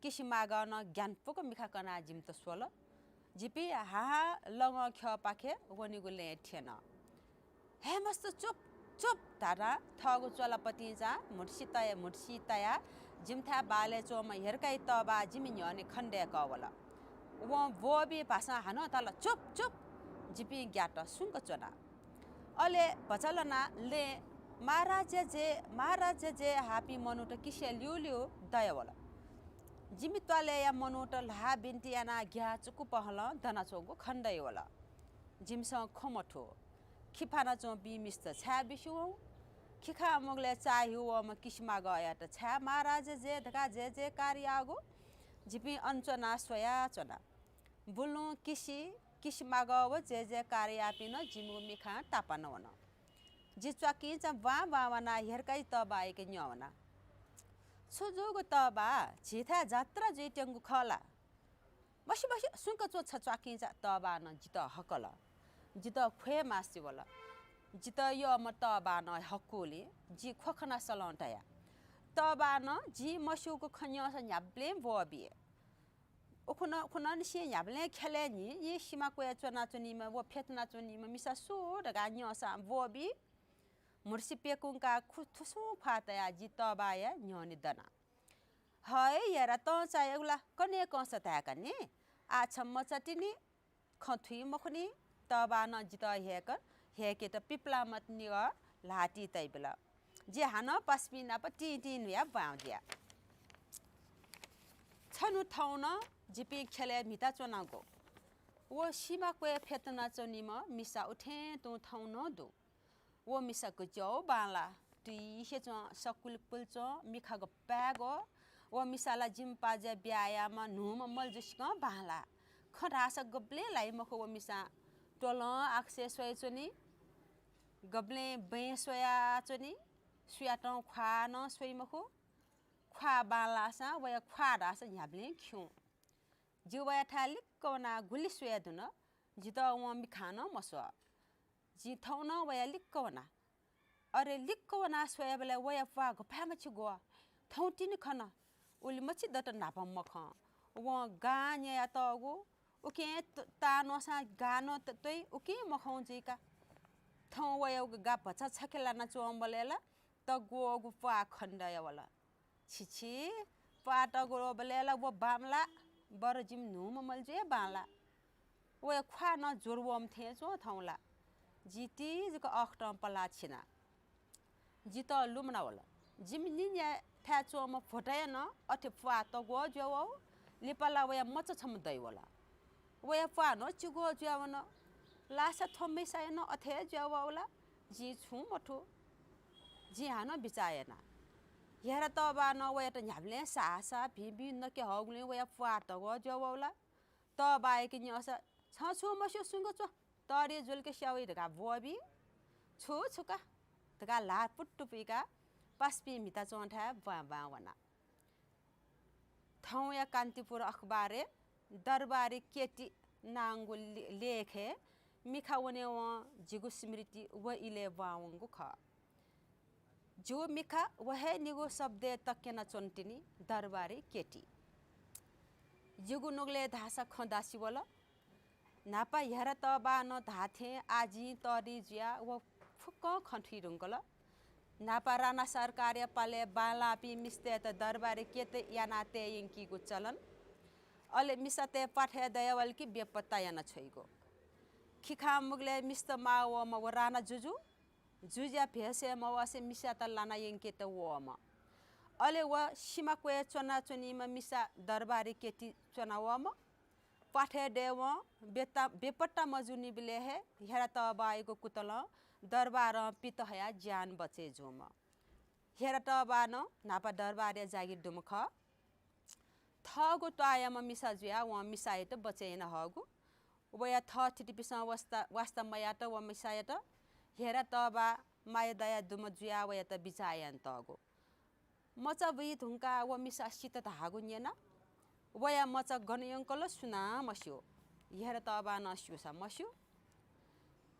किसिमागः नं ग्यानापुक मिखा कनाः जिमित स्वल। जिपिं हाहां लँगः ख्यःपाखे वनेगु लँय् थ्यन। हे मस्त, चुप, चुप धानाः थःगु च्वलापतिंचां म्हुतुसि तया, म्हुतुसि तयाः जिमिथाय् बालय् च्वंम्ह हेर्काइ तःबाः जिमि न्ह्यःने खनेदय्कः वल। वं ब्वःबी भाषां हानं धाल, चुप, चुप। जिपिं ग्यात, सुंक च्वना। अले भचा लनाः लँय् महाराज जय, महाराज जय हाःपिं मनूत किसिया ल्यूल्यू दयावल। जिमि त्वालय्‌या मनूत ल्हाः बिन्ति यानाः ग्याः चुकु पहलं दनाच्वंगु खनेदयावल। जिमिसं खँ मथू। खिफाना च्वंपिं मिस्त छाय् बिस्युं वं? खिखां मुगलय् चाःहिउ वःम्ह किसिमागःयात छाय् महाराज जय धकाः जय जयकार याःगु? जिपिं अन च्वनाः स्वयाच्वना। बुलुं किसि, किसिमागः व जय जयकार याःपिं नं जिमिगु मिखां तापाना वन। जि च्वाकिंचा ब्वां ब्वां वनाः हेर्काइ तःबाःयाके न्यं वना। छु जूगु तःबाः, झीथाय् जात्रा जुइत्यंगु खः ला? मस्यू, मस्यू, सुंक च्वँ, छ च्वाकिंचा। तःबाःनं जितः हकल। जितः ख्वये मास्ति वल। जितः यःम्ह तःबाःनं हकूलिं जिं ख्वखना सलं तया। तःबाःनं जिं मस्यूगु खँ न्यंसा न्ह्याबलें ब्वःबी। उखुन्हु, उखुन्हुनिसें न्ह्याबलें ख्यलय् न्हिं न्हिं सिमा क्वय् च्वनाच्वनीम्ह व फ्यतुनाच्वनीम्ह मिसा सु धकाः न्यंसां ब्वःबी। म्हुतुसि प्यकुंकाः खु थुसुं ख्वाः तयाः जि तःबाःया न्ह्यःने दना। हय, हेरा, तं चायागु ला कन्हय् कंस धाय्‌का नि। आः छ मचातिनि, खँ थुइ मखुनि। तःबाःनं जितः हेय्‌क हेय्‌केत पिप्लामत निगः ल्हातिइ तयाबिल। जि हानं पासापिं नाप तिं तिं न्हुयाः ब्वां जुया। छन्हु थौं नं जिपिं ख्यलय् म्हिताच्वनागु। व सिमा क्वय् फ्यतुनाच्वनीम्ह मिसा उथें तुं थौं नं दु। व मिसा गज्याःगु बांलाः। तुइसे च्वं, सकुलकुल च्वं, मिखा गपाय्‌गु। व मिसा ला जिमि पाजुया ब्याहा याःम्ह न्हूम्ह मलजुसिकं बांलाः। खँ धाःसा गबलें ल्हाइ मखु व मिसां। त्वलं आकाशय् स्वयाच्वनी, गबलें बँय् स्वयाच्वनी, सुयातं ख्वाः नं स्वइ मखु। ख्वाः बांलाःसां वया ख्वाः धाःसा न्ह्याबलें खिउँ। जि वयाथाय् लिक्क वनाः गुलि स्वये धुन, जितः वं मिखां नं मस्वः। जिं थौं नं वया लिक्क वना। अरे, लिक्क वनाः स्वयेबलय् वया प्वाः गपाय्‌म्ह चिगु। थौं तिनि खन। उलि मछि दत न्हापा मखं। वं गां न्ययातःगु, उकिं त-, तांन्वःसां गां नं त-, त्वइ, उकिं मखं जुइका। थौं वयागु गा भचा छखे लानाच्वंबलय् ला तग्वःगु प्वाः खनेदयावल। छि छि, प्वाः तग्वःबलय् ला व बांमलाः, बरु जिमि न्हूम्ह मलजु हे बांलाः। वया ख्वाः नं ज्वर वःम्ह थें च्वं थौं ला। जि ति जक अःखतं पलाः छिना। जितः लुमना वल। जिमि निन्याथाय् च्वंम्ह भ्वताया नं अथे प्वाः तग्वः जुयावः। लिपा ला वया मचा छम्ह दयावल। वया प्वाः नं चिग्वः जुयावन। लासा थ्व मिसाया नं अथे हे जुयावः ला। जिं छुं मथू। जिं हानं बिचाः याना। हेरा तःबाःनं वयात न्ह्याबलें साः साः भिं भिं नके हःगुलिं वया प्वाः तग्वः जुयावः ला। तःबाःयाके न्यंसा, "छं छुं मस्यू, सुंक च्वँ, तःधि जुलके स्याउ" धकाः ब्वःबी। "छु छु का" धकाः ल्हाः पुट्टु पुइकाः पासापिं म्हिताच्वंथाय् ब्वां ब्वां वना। थौंया कान्तिपुर अखबारय् दरबारी केटी नांगु ले-, लेखय् मिखा वनेवं जिगु स्मृति व इलय् ब्वां वंगु खः। जिगु मिखा व हे निगू शब्दय् तक्यना च्वनातिनि, दरबारी केटी। जिगु नुगलय् धाःसा खँ दासि वल। न्हापा हेरा तःबाःनं धाःथें आः जिं तःधि जुयाः व फुक्कं खँ थुइ धुंकल। न्हापा राणा सरकारया पालय् बांलाःपिं मिस्तय्त दरबारी केटी याना तये यंकीगु चलन। अले मिसातय् प्वाथय् दयावल कि बेपत्ता याना छ्वइगु। खिखां मुगलय् मिस्त माः वःम्ह व राणा जुजु, जुजुया भेषय् मवसे मिसात लाना यंकेत वःम्ह। अले व सिमा क्वय् च्वनाच्वनीम्ह मिसा दरबारी केटी च्वना वःम्ह। प्वाथय् दयेवं बेता-, बेपत्ता मजूनिबलय् हे हेरा तःबाःयागु कुतलं दरबारं पित हयाः ज्यान बचय् जूम्ह। हेरा तःबाःनं न्हापा दरबारया जागिर दुम्ह खः। थःगु त्वाःयाम्ह मिसा जुयाः वं मिसायात बचय् याना हःगु। वया थःथितिपिसं वास्ता, वास्ता मयात व मिसायात हेरा तःबाः माया दया दुम्ह जुयाः वयात बिचाः यानातःगु। मचा बुइ धुंकाः व मिसा सित धाःगु न्यना। वया मचा गन यंकल सुनां मस्यू, हेरतःबां नं स्यूसा मस्यू।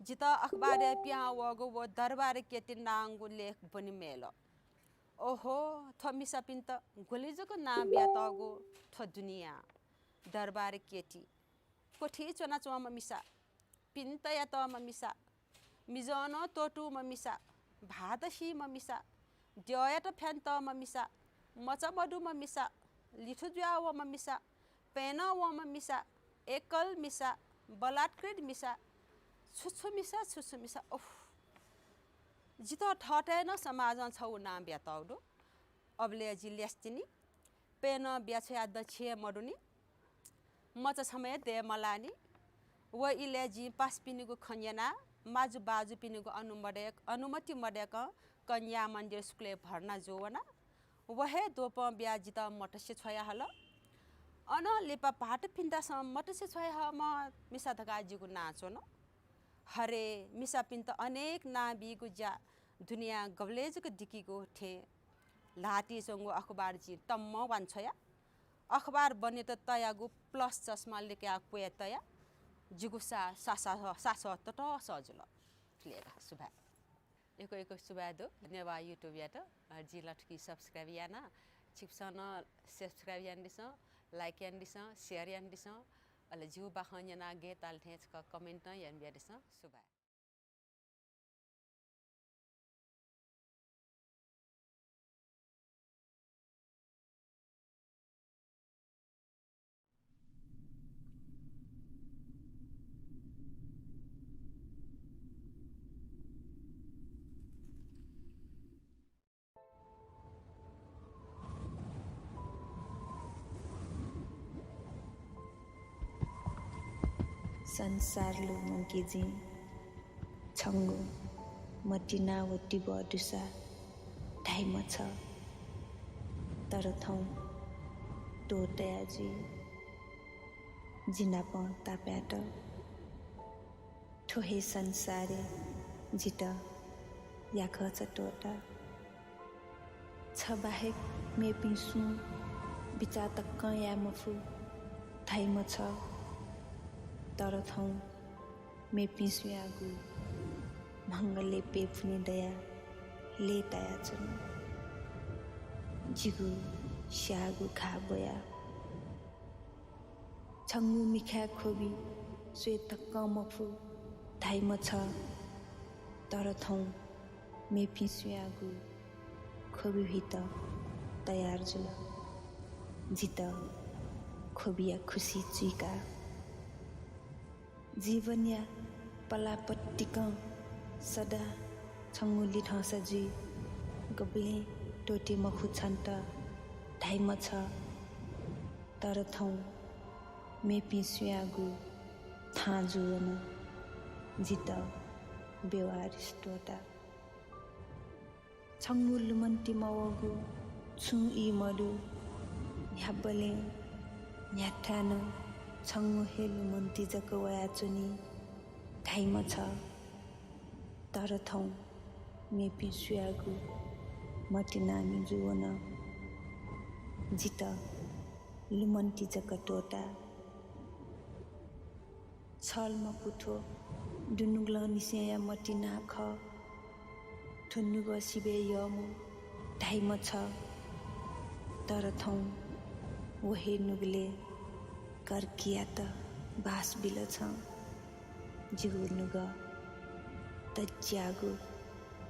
जितः अखबारय् पिहां वःगु व दरबार केटी नांगु लेख ब्वने म्येल। ओहो, थ्व मिसापिन्त गुलि जक नां बियातःगु थ्व दुनियां। दरबार केटी, क्वथि च्वनाच्वंम्ह मिसा, पिने तयातःम्ह मिसा, मिजं नं त्वःतूम्ह मिसा, भाःत सीम्ह मिसा, द्यःयात फ्यानातःम्ह मिसा, मचा मदुम्ह मिसा, लिथु जुयाः वःम्ह मिसा, प्यनं वःम्ह मिसा, एकल मिसा, बलात्कृत मिसा, छु छु मिसा, छु छु मिसा, ओह। जितः थःथें नं समाजं छगू नां बियातःगु दु। अबलय् जि ल्यासे तिनि, प्यनं बियाछ्वयाः दच्छि हे मदुनि। मचा छम्ह हे दये मलाःनि। व इलय् जिं पासापिनिगु खँ न्यनाः माजु बाजुपिनिगु अनुमदय्-, अनुमति मदय्कं कन्या मन्दिर स्कुलय् भर्ना जूवना। व हे द्वपं बियाः जितः मतसे छ्वयाहल। अनं लिपा भाःत पिन्तासं मतसे छ्वयाहःम्ह मिसा धकाः जिगु नां च्वन। हरे, मिसापिन्त अनेक नां बीगु ज्या दुनियां गबलय् जक दिकीगु थें ल्हातिच्वंगु अखबार जिं तम्मं वांछ्वया। अखबार बनेत तयागु plus चस्मा लिकयाः क्वय् तया। जिगु सा-, सा-, सा-, सासः ततःसः जुल। सुभाय्। यक्व यक्व सुभाय् दु। धन्यवाद YouTube-यात। अ, जि लथुकी subscribe याना। छिकपिन्सं नं subscribe यानादिसँ, like यानादिसँ, share यानादिसँ। अले जिगु बाखं न्यनाः गय् ताल थें छकः comment नं यानाबियादिसँ। सुभाय्। संसार लुमंके जिं छंगु मतिना व तिबः दुसा धाइम्ह छ। तर थौं त्वःतया जुइ जि नाप तापाय्त। थ्व हे संसारय् जितः याकःचा त्वःता। छ बाहेक मेपिं सुं बिचाः तकं याये मफु धाइम्ह छ। तर थौं मेपिं सुयागु म्हंगलय् प्यपुने दयाः लय्तायाच्वना। जिगु स्याःगु घाः ब्वयाः छंगु मिखाय् ख्वबि स्वये तकं मफु धाइम्ह छ। तर थौं मेपिं सुयागु ख्वबि हुइत तयार जुल। जितः ख्वबिया खुसि चुइकाः। जीवनया पलाः पतिकं सदां छंगु लिधंसा जुइ। गबलें त्वःते मखु छन्त धाइम्ह छ। तर थौं मेपिं सुयागु थां जूवन। जितः बेवारिस त्वःता। छंगु लुमन्ति मवःगु छुं ई मदु। न्ह्याबलें न्ह्याथाय् नं छंगु हे लुमन्ति जक वयाच्वनी धाइम्ह छ। तर थौं मेपिं सुयागु मतिनामि जूवन। जितः लुमन्ति जक त्वःता। छल मखु थ्व दुनुगलंनिसेंया मतिना खः। थ्व नुगः सिबय् यःम्ह धाइम्ह छ। तर थौं व हे नुगलय् कर्कीयात बास बिल छं। जिगु नुगः तज्याःगु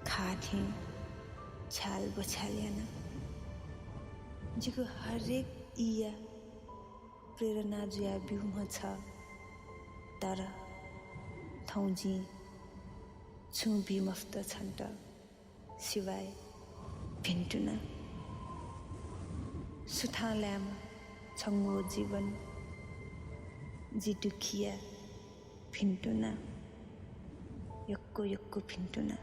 खाः थें छ्याल बछ्याल याना। जिगु हरेक ईया प्रेरणा जुयाः ब्यूम्ह छ। तर थौं जिं छुं बी मफुत छन्त सिवाय भिन्तुना। सुथां लायेमा छंगु जीवन। जि दुःखिया भिन्तुना, यक्व यक्व भिन्तुना।